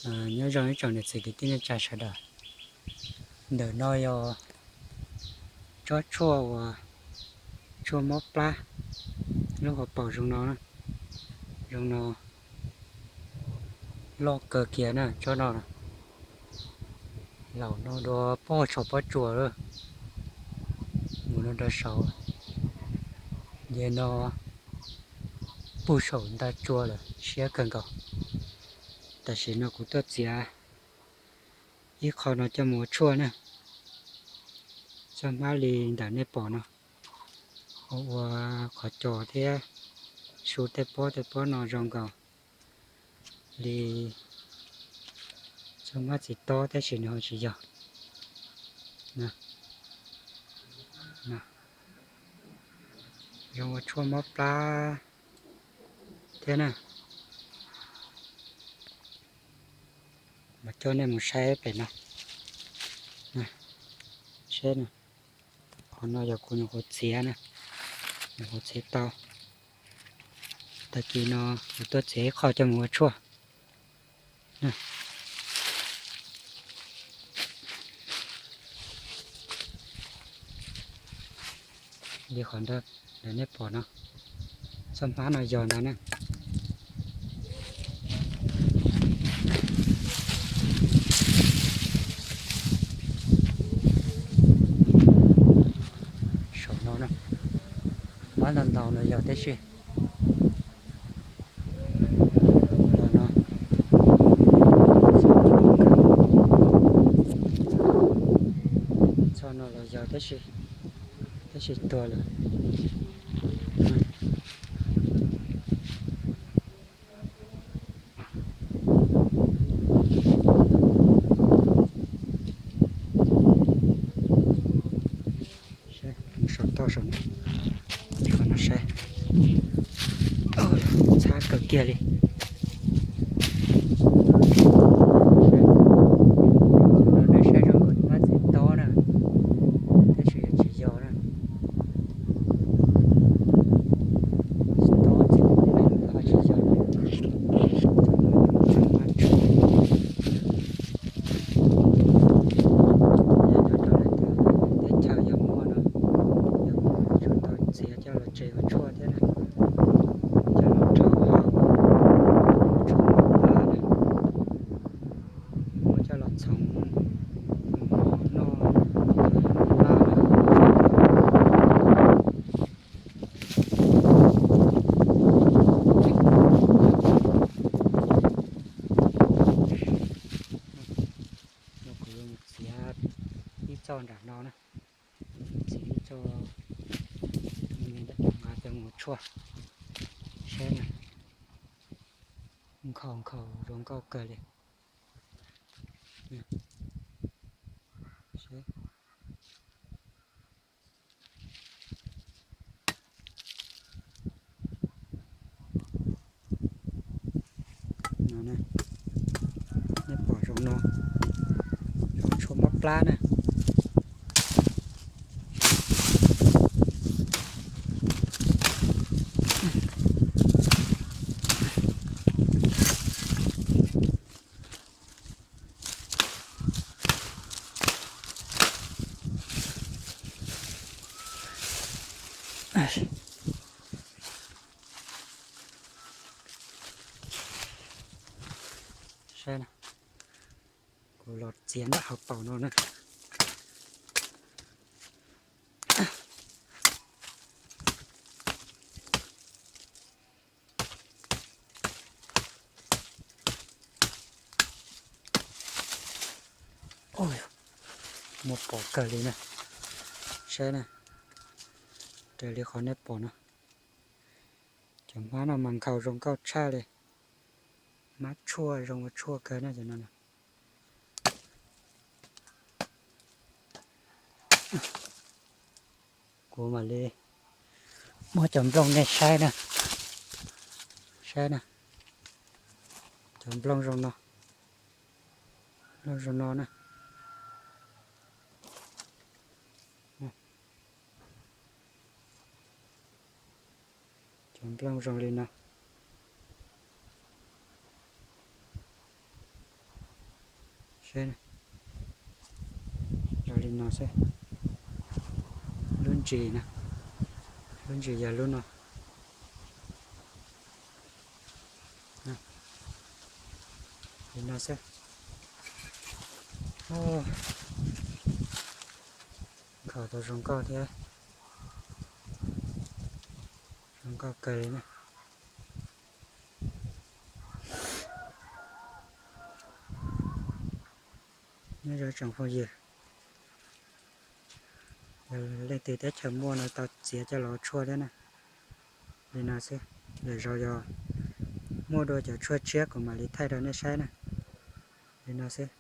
Nyob zoo ib tsoom niam txiv kwv tij neej tsa sawv daws. Ntawm no yog tsob tshuaj uas tshuaj mob plab, lub hauv paus zoo no, zoo no, loj kawg kiag na tsob no. Laum no dua pog tsham pob tsuas lawm, mus no rau saud, ces no puag saum nta tsua lawm siab kawg nkaus. Tam sim no kuv tuaj txiav ib qho no coj mus ua tshuaj na, txoj hmab li ntawm nej pom no, ua ua qhov cos thiab su tej pob tej pob no zoo nkaus li txoj hmab txiv tob tab sis nws ho tsis yog. Zoo ua tshuaj mob plab thiab na. Mas coj nej mus saib pem no, saib, qhov no yog kuv nyuam qhuav txiav na, nyuam qhuav txiav tau. Tag kis no kuv tuaj txiav ib qho coj mus ua tshuaj. Li qhov ntawd nej pom no, txoj hmab no yog ntawd na. Saum no, hmab ntau ntau no yog tib si. Los no, txoj no los yog tab sis, tab sis tuag lawm. Saib, mus saum toj saum no, qhov no saib, txhab kawg kiag li. Saib, nej saib zoo nkaus li hmab txiv tob na, tab sis yuav tsis yog na. Txiv tob txiv neej ho tsis yog, hmab tshuaj. Yog nyob rau lwm teb chaws yog muaj no, yog muaj tshuaj tau txiav coj los tsev ua tshuaj thiab na, coj los rau hau, tshuaj mov plab na, muab coj los txhoov mus mov noj plab na. No kuv yuav mus txiav ib txoj nram no na, txiav ib txoj, nqa coj mus ua tshuaj saib na. Nkhaus nkhaus zoo nkauj kawg li. Nej pom zoo no, tshuaj mob plab na. Saib na, kuv los txiav ntawm hauv paus no na. Muaj pom kawg li na. Saib na, raws li qhov nej pom no, cov hmab no mas nkhaus zoo nkauj tshaj li. Hmab tshuaj zoo ua tshuaj kawg na cov no. Kuv mam li muab cov nplooj nej saib na. Saib na, cov nplooj zoo no, nplooj zoo no na. Cov nplooj zoo li no. Seb, yog li no xwb. Lub ntsis na, lub ntsis yog lub no. Li no xwb. Nkhaus tau zoo nkauj thiab, zoo nkauj kawg li na. Nyob zoo tsoom phooj ywg, yog leej twg teb chaws muaj no tau txiav coj los tshuaj thiab na. Li no xwb, lwm zaus yog muaj dua cov tshuaj tshiab kuv mam li thaij rau nej saib na. Li no xwb,